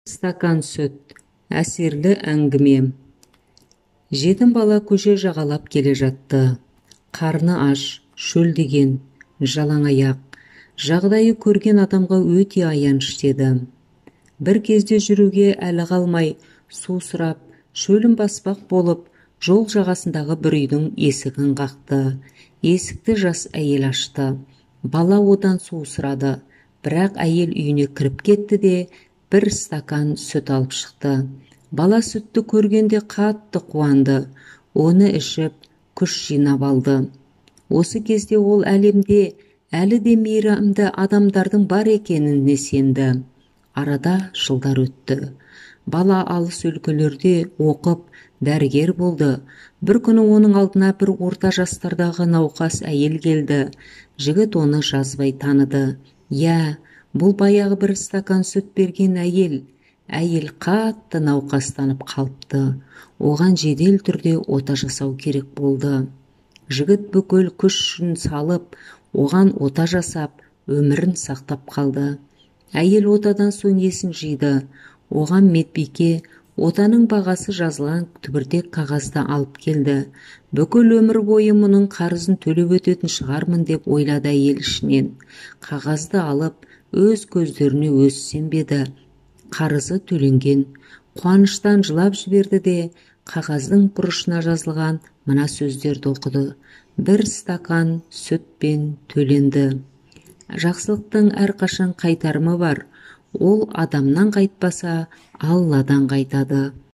Стакан сүт. Әсерлі әңгіме. Жетім бала көше жағалап келе жатты. Қарны аш, шөлдеген, жалаң аяқ. Жағдайы көрген адамға өте аянышты еді. Бір кезде жүруге әлі қалмай, су сұрап, шөлін баспақ болып, жол жағасындағы бір үйдің есігін қақты. Есікті жас әйел ашты. Бала одан су сұрады. Бірақ әйел үйіне кіріп кетті де, бір стакан сүт алып шықты. Бала сүтті көргенде қатты қуанды. Оны ішіп, күш жинап алды. Осы кезде ол әлемде әлі де мейірімді адамдардың бар екеніне сенді. Арада жылдар өтті. Бала алыс өлкелерде оқып, дәрігер болды. Бір күні оның алдына бір орта жастардағы науқас әйел келді. Жігіт оны жазбай таныды. Иә, бұл баяғы бір стакан сүт берген әйел. Әйел қатты науқастанып қалыпты. Оған жедел түрде ота жасау керек болды. Жігіт бүкіл күшін салып, оған ота жасап, өмірін сақтап қалды. Әйел отадан соң есін жиды. Оған медбике отаның бағасы жазылған түбіртек қағазды алып келді. Бүкіл өмір бойы мұның қарызын төлеп өтетін шығармын деп ойлады әйел ішінен. Қағазды алып, өз көздеріне өзі сенбеді. Қарызы төленген. Қуаныштан жылап жіберді де, қағаздың бұрышына жазылған мына сөздерді оқыды. Бір стакан сүтпен төленді. Жақсылықтың әрқашан қайтарымы бар. Ол адамнан қайтпаса, Алладан қайтады.